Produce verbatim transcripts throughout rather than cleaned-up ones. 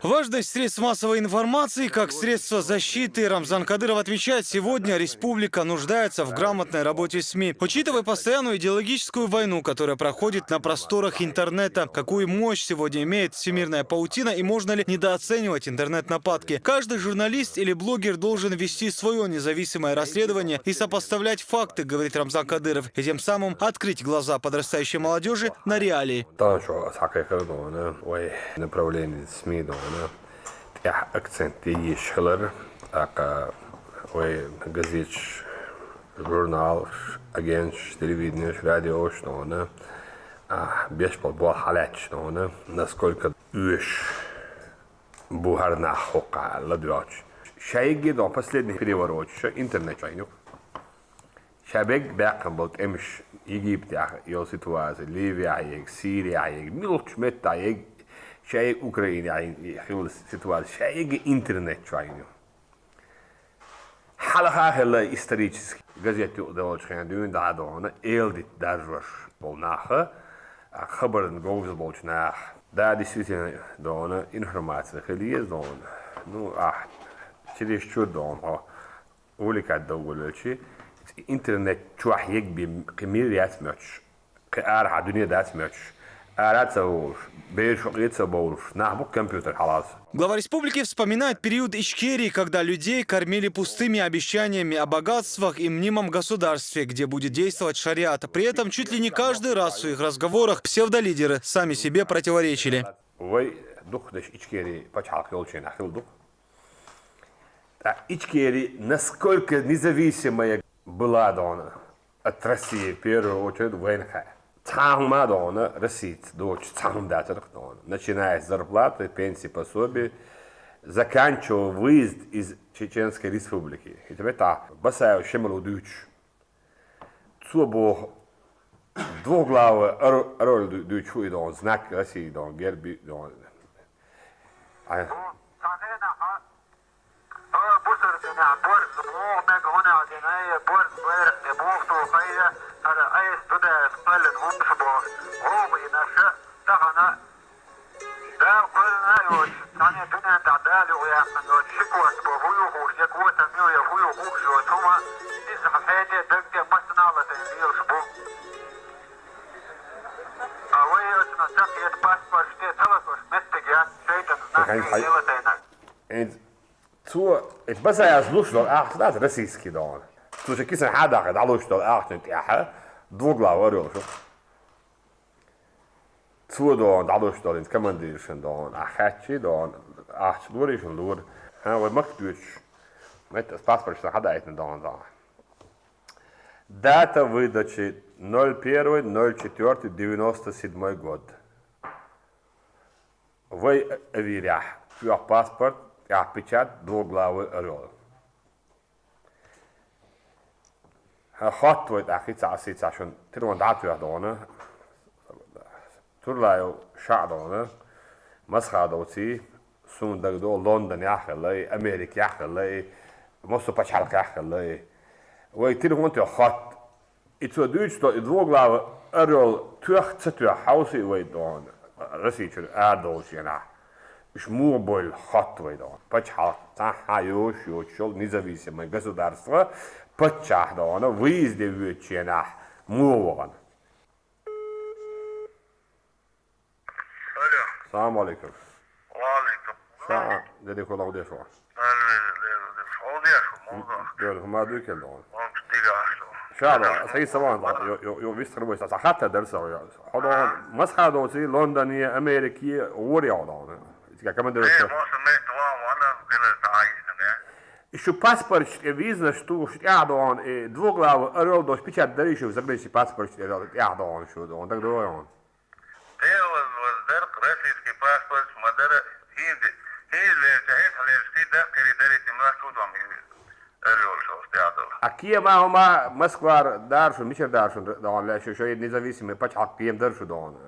Важность средств массовой информации как средство защиты. Рамзан Кадыров отмечает, сегодня республика нуждается в грамотной работе СМИ. Учитывая постоянную идеологическую войну, которая проходит на просторах интернета, какую мощь сегодня имеет всемирная паутина и можно ли недооценивать интернет-нападки? Каждый журналист или блогер должен вести свое независимое расследование и сопоставлять факты, говорит Рамзан Кадыров, и тем самым открыть глаза подрастающей молодежи на реалии. Танчо сакай хердона, ой, направление СМИ дона. Тӏех акцент еш хилар, ака, ой, газеташ, журналаш, агенташ, телевиденеш, радиош дона. А, беш бол бол халач дона. Насколько уж бухарна хока ладвач. Шайги дон последний переворот, интернет шайнук. Шабег бяхам бол тӏемаш Египте йол ситуация, Ливия ег, Сирия ег, милч метта ег, шайг Украина ег, хил ситуация, шайги интернет шайну. Халаха хила исторический газет ю долчхан дюн да дона, элдит даржваш бол наха, а хабардан говз болч нах. Да, действительно, дона, информация хилиез дона. Ну, а, через чур дона, уликат довгулочи, интернет чуах егби кимир яц мёч. Киар ха дуния дац мёч. Ара ца волш, беш шо ца болш, нах бу компьютер халас. Глава республики вспоминает период Ичкерии, когда людей кормили пустыми обещаниями о богатствах и мнимом государстве, где будет действовать шариат. При этом чуть ли не каждый раз в своих разговорах псевдолидеры сами себе противоречили. Вай дух деш Ичкерии пачалк ёлчина хил дух. А Ичкерия насколько независимая была дона от России, в первую очередь, войнха. Цхьа хӀума дона, Россица доча цхьа хӀума дацарх дона. Начиная с зарплаты, пенсии, пособий, заканчивая выезд из Чеченской Республики. И тебе та Басаев Шемалу дюч. Цо бо двуглавый орел дюч фу и дон, знак России дон, герби дон. А. Бусурдина борз, мугъмег гъунал динай, борз байрах де бухту хайя, ара айс туда спален вунш бо, гъумы и наша, тахана, да, курна йоч, тане дунян да дали уяхна йоч, шиквас бо, вую хуш, я квота мил, я вую хуш йоч, хума, из хеде дагде масналата йоч бо. А вы йоч на сак ед паспорт, ште талакош, меттег я, шейтан, знак, Михаил, хай- делатайна. Цо, эт Басаев луш дон, ах, да, российский дон. Цо же кисан хадах, да, луш дон, ах, не тяха, двуглавый орел шо. Цо дон, да, луш дон, командиршин дон, а хачи дон, ах, луришин лур. Ха, вы махтуч. Это паспорт, что хадает на дон, дон. Дата выдачи ноль первый ноль четвёртый девяносто седьмой год. Вай авиря, тюах паспорт, тюах печать, двуглавый орел. Хот вай тахи цаси цашун, тирван датюах дона. Турлайо ша дона. Масха доци, сун дагдо Лондон яхалай, Америка яхалай, мосу пачалк яхалай. Вай тирван тюах хот. И цо дюч то, и двуглавый орел тюах ца тюах хауси вай дон. Россия чур а долчена. Иш му боль хот вай дон. Пачалк, цаха йош, йош, шол независимое государство, пачах дон, выезде вючена, му воган. Алло. Салам алейкум. Ва алейкум. Са, дядя Кола, удеш ва? Алло, удеш ва, молдаш. Дёр, ма дюкел дон. Он тига что? Шала, сай саван, ё, ё, ё, вистер бой, са хатта дер са, ё. Ходон, масха доци, Лондоне, Америке, ури ходон. Тига командир. Э, моса мет ва, вана, геле таайна, не? Ещё паспорт, э, визна, что, что я дон, э, двуглавый орел, дочь печать, да ещё загребси паспорт, э, я дон, что дон, так дон. Те воз-, воздер российский паспорт, мадара хинди, хинди лерча, хет лерча, да, передарите масту там, и орёл шо стядал. А кие ма, ма Москва даршу, мичер даршу, да, он ле, шо, шо независимый пачалк кием даршу дон.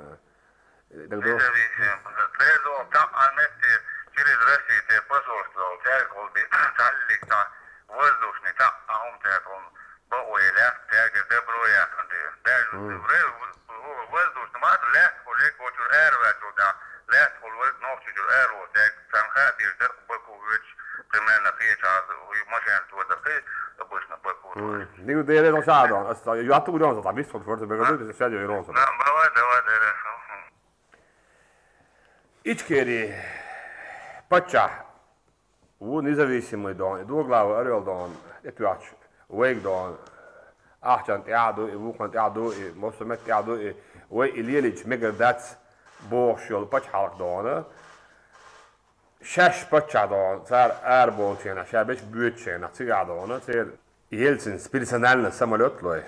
Так дон. Независимый. Лезо, там, а вместе через Россию, те посольство, те колби, таллик, там, воздушный, там, а он, те, он, Бо ой лехк тяга дебро яханди. Даже вре воздушный мат лехк олег очур эр вачу да. Лехк олег нохчу чур эр о тяг сан Ишдерг Баку вуьйцу, кхин мел кхеча, машен тода кхин, обычно Баку. Дигу дера шадон, ас яту гурон за бис фор фор бегу, сядё ирон. Давай, давай, давай. Ичкери паччахь ву независимый дон, и двуглавый орел дон, это вач, вейг дон, ахчан тяду, и вухан тяду, и мосумет тяду, и вей и лелич мегардац бохшул пачхалк дона. Шаш паччахь дона, цар арболчена, шабеш бюетчена, цига дона, цер Ельцин персонально самолет лой.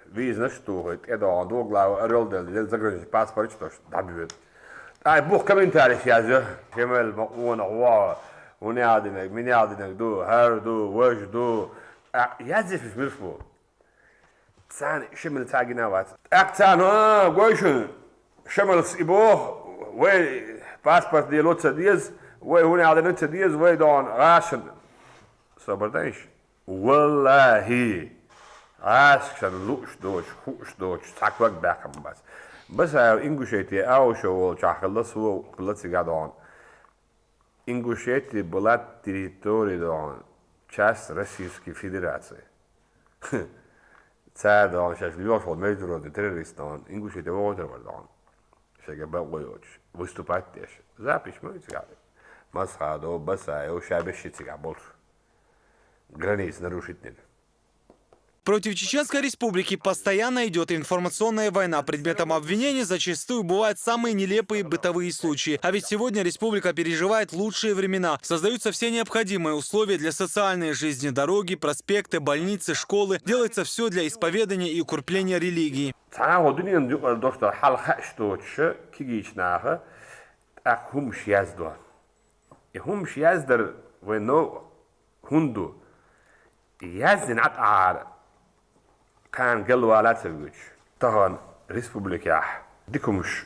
Визнаш тухой, тӀе дона, двуглавый орел дел, дел заграничный паспорт, что ж, дабюет. Ай, бух комментарий язю. Кемел ма уна гуа, уни адинег, мини адинег ду, хар ду, вож ду. А язиш мирфу. Цан шемел цагина вац. Так цан, а, гойшун. Шемелс и бох, вей паспорт де лоца диез, вей уни адинег ца диез, вей дон, гашин. Собрдаешь? Валлахи, гӀашкшан лууш доч, хууш доч, цхьа ког баьккхам бац. Басаев Ингушетия аушо волчахь хилла, со хилла цига догӀун. Ингушетия была территория догӀун, часть Российской Федерации. Цара догӀун шаьш лоьхуш волу международный террорист догӀун, Ингушетия вогӀуьйтур вара догӀун. Шайга бакъо йоцуш, выступать деш. Запись ма ю цига. Масхадов, Басаев, ша бешши цига болуш. Граница нарушить дина. Против Чеченской Республики постоянно идет информационная война. Предметом обвинений зачастую бывают самые нелепые бытовые случаи. А ведь сегодня республика переживает лучшие времена. Создаются все необходимые условия для социальной жизни. Дороги, проспекты, больницы, школы. Делается все для исповедания и укрепления религии. Цхьана хӀо дуьненан юкъара дош дар хьалха а иштта доцуша, кигийча наха, тӀаккха хӀумаш яздо. И хӀумаш яздар вай новкъа хӀунда ду? Яздина Ӏа тӀаьхьара кхана галвала ца вуьгуш. Тахана республикехь дика хӀумаш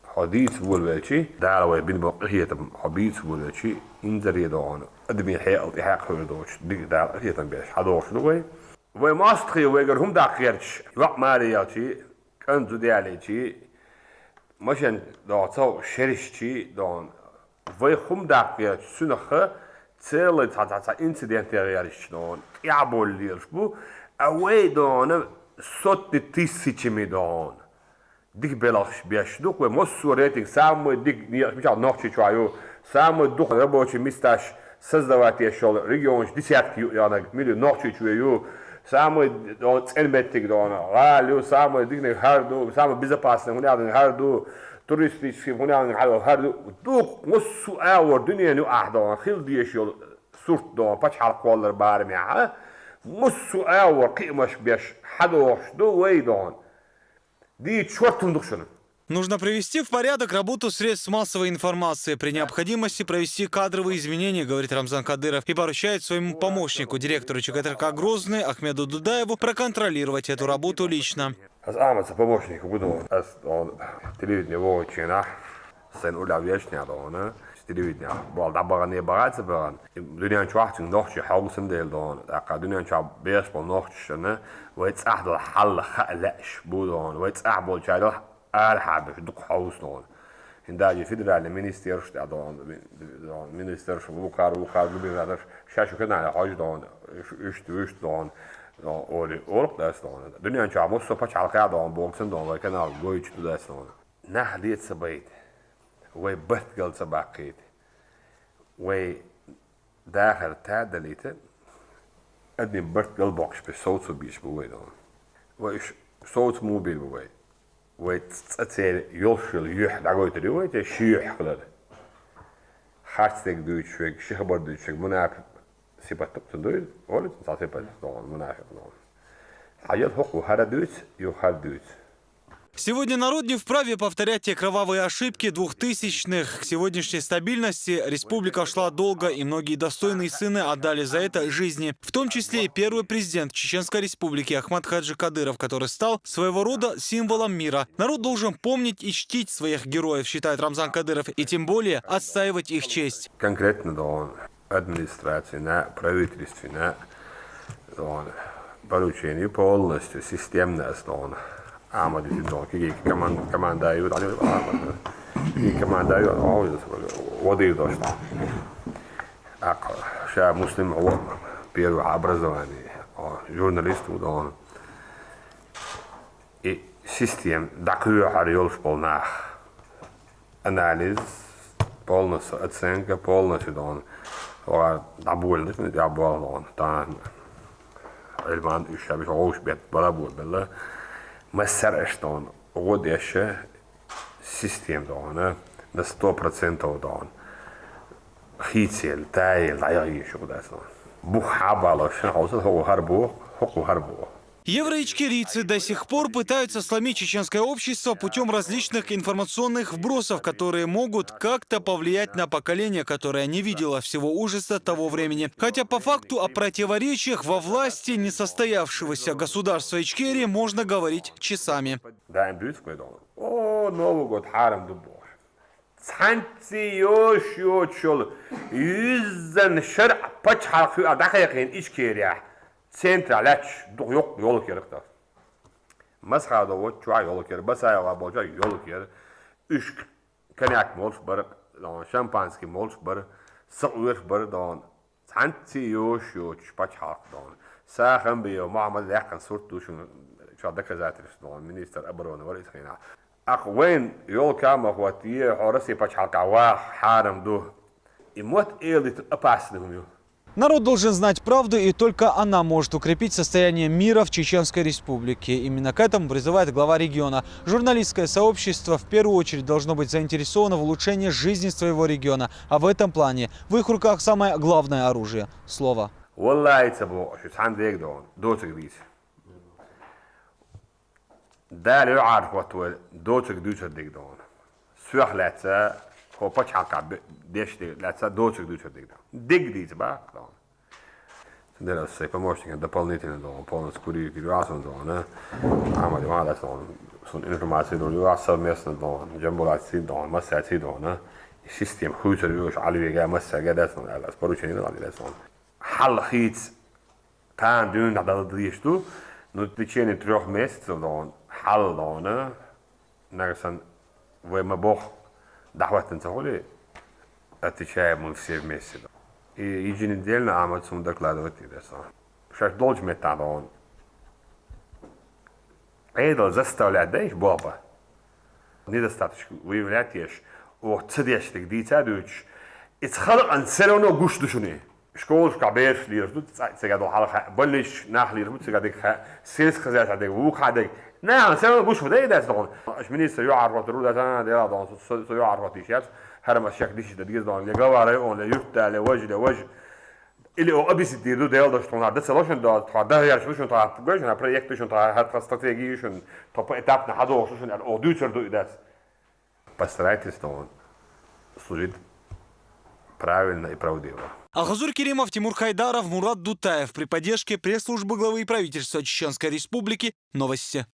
хьо дийца волавелчи, Дала вай бина боккха къинхетам хьо бийца волавелчи, инзаре догӀуна, адамийн хьекъал тӀехьекха хьуьр доцуш, дика Дала къинхетам беш, хьадохуш ду вай. Вай мостагӀий вайгара хӀума даккха гӀерташ, йокъа маре яьлчи, кӀант зуда ялийчи, машен догӀу цо шерашчи догӀун. Вай хӀума даккха гӀерташ цуьнах целый цхьа цхьа цхьа инцидент гӀерташ догӀун, тӀаьхьаболла лелаш бу, а вай догӀун сотни тысячами догӀун. Дика белхаш беш ду-кх вай, массо а рейтинг самый дика некъаш мичахь Нохчийчохь ю, самый дукха рабочий месташ создавать еш йолу регионаш десятки ю янаг, мили Нохчийчоь ю, самый цӀена меттиг дона гӀала ю, самый диканиг хӀара ду, самый безопасный хӀун аьлла хӀара ду, туристический хӀун аьлла хӀара ду. Дукха массо а агӀор дуьненан ю ахь дона, хила дезаш йолу сурт дона, пачхьалкх кхоллар барамехь, массо а агӀор кхиамаш беш хьадохуш ду вай дона. Дийца шортта хӀума ду шуна. Нужно привести в порядок работу средств массовой информации, при необходимости провести кадровые изменения, говорит Рамзан Кадыров и поручает своему помощнику, директору ЧГТРК Грозный Ахмеду Дудаеву, проконтролировать эту работу лично. Ас Ахмад сан помощник ву дона. Ас дона телевидение вогӀучу хенахь, сайн уллехь вешнехь дона. Телевиденехь болу дӀабахане баха а ца бахана, дуьнен чохь цуьнга нохчий хьовсам дела дона. ТӀаккха дуьнен чохь беш болу нохчашна вай цӀахь долу хьал хаа лаьаш бу дона. Вай цӀахь болчарел арахьа беш дукха хьовса дона. ХӀинца даже федеральный министерш тӀехь дона, министерш вукхар, вукхар, губернаторш шаьш шу канале хьожа дона, уьшта, уьшта дона, олий, олу-кх дас дона. Дуьнен чохь массо а пачхьалкхехь дона, боху сан дона, вай канал гойтуш ду дас дона. Нах ле ца байта, вай барт гал ца баккхийта, вай дахар та а далийта, адамийн барт гал боккхуш беш совцо бийш бу вай дона. Вай уьш совца муха бийр бу вай? Вай цӀа церан йолуш йолу юьхь дӀагойтур ю вай, те ши юьхь хилар. Харц дерг дуьйцуш верг, ши хабар дуьйцуш верг, мунафикъ сипат тукхуьйтун дуй, олу цхьа сипат дона, мунафикъ дона. Хьан ял хӀокхо хӀара дуьйцу, юха хӀара дуьйцу. Сегодня народ не вправе повторять те кровавые ошибки двухтысячных. К сегодняшней стабильности республика шла долго, и многие достойные сыны отдали за это жизни, в том числе и первый президент Чеченской Республики Ахмад Хаджи Кадыров, который стал своего рода символом мира. Народ должен помнить и чтить своих героев, считает Рамзан Кадыров, и тем более отстаивать их честь. Конкретно, да, администрацина, правительствина, дона, поручение полностью системно основано. Амма дитидон кигик команда ю дали амма. И команда йо, о, водир дошла. Ак, ша Муслим, о, первое образование, о, журналист, дон. И система, да, кхы хьар йолуш болу нах. Анализ, полностью оценка, полностью дон. Ва, да, больно, я болу дон. Та, Эльман, уьш ша биш, гӀовш бет, бала бу, белла. Массар аш дон. ГӀо деша, система дон, на сто процентов дон. Хийцел, тайел, дӀайагӀийша гӀо дац дон. Бух хьабалаш, шен хьовсал, хӀокху хӀара боху, хӀокху хӀара боху. Евроичкерийцы до сих пор пытаются сломить чеченское общество путем различных информационных вбросов, которые могут как-то повлиять на поколение, которое не видело всего ужаса того времени. Хотя по факту о противоречиях во власти несостоявшегося государства Ичкерии можно говорить часами. Даим дуьйцу кхуьнга дон. О, Новый год хьарам ду бохуш. Цхьаьнцций йош йоцуш йолу юьззина шарахь пачхьалкх хьуьа дӀакхайкхийна Ичкерехь, центрахь лаьтташ дукха йоккха йолу керах тас. Масхадов волчохь йолу кера, Басаева болчохь йолу кера. Уьш коньяк молуш бара, шампанский молуш бара, сакъоьруш бара дон. Цхьаьнцций йош йоцуш пачхьалкх дон. Сахамбиев Мухьаммад ваьккхина сурт ду шуна, чохь доказательство дон, министр обороны вара иза хенахь. Акха вайн йолка ма хӀоттае, хьо Россия пачхьалкхехь ваха хьарам ду. И мотт эладитар опасный хӀума ю. Народ должен знать правду, и только она может укрепить состояние мира в Чеченской Республике. Именно к этому призывает глава региона. Журналистское сообщество в первую очередь должно быть заинтересовано в улучшении жизни своего региона, а в этом плане в их руках самое главное оружие — слово. Валлахьи, ца боху шу, цхьаьна дега дон, доцург дийца. Дала юьхьӀаьржа хӀотта вай доцург дуьйцур дерг дон. Соьх лаьцна, хӀо пачхьалкхехь бе-, деш дерг лаьцна доцург дуьйцур дерг дон. Дерг дийца баккха дон. Цундела аса сайн помощникна дополнительно дон, полностью курийриг юьхьа суна дон. Ахьмад юьхьа дац дон. Суна информация дон, юьхьа совместно дон, Джамбулатций дон, массаьрций дон. И система хуьйцур юьхьа Ӏалвега, массаьрга дац дон, аьлла, аса поручение дон, аьлла дон. Хьал хийца тахана дуьйна дӀадала дезаш ду, ну, в течение трёх месяцев дон, хьал дон, нагахь санна вай ма боху, дӀахӀоьттина ца хуьлий, отвечаем мы все вместе дон. И еженедельно Ахьмад суна докладывать дийр аса. Шаьш долчу меттахь дон. Ӏедал заставлять дайша болх бан. Недостаточка выявлять еш, оха ца деш дерг дийца а дуьйцуш, иза халкъана все равно гуш ду шуна. Школашкахь бераш лелаш ду, цкъа цига долу хьалха, больничаш нах лелаш бу, цига дерг хаьа, сельское хозяйство дерг, вукхахь дерг. Нахана все равно гуш ву, дай дац дохуна. Аша министр юьхьӀаьржа хӀоттур ву, дац, а, дела дохуна, со, со юьхьӀаьржа хӀоттийша яц, хӀара ма шек дишиш дан деза дохуна, я глава района, я юьртда, я важа, я важа. Или оха объяснить дийр ду, Дела долуш, тхуна хӀара дан ца ло шуна, тхуна дан гӀерташ ду шуна, тхуна гой шуна, хӀара проект ду шуна, тхуна хӀара тхан стратегия ю шуна, тхо поэтапно хьадогӀуш ду шуна, аьлла, оха дуьйцур ду и дац. Постарайтесь, дон, служить правильно и правдиво. Алхазур Керимов, Тимур Хайдаров, Мурат Дутаев при поддержке пресс-службы главы и правительства Чеченской Республики. Новости.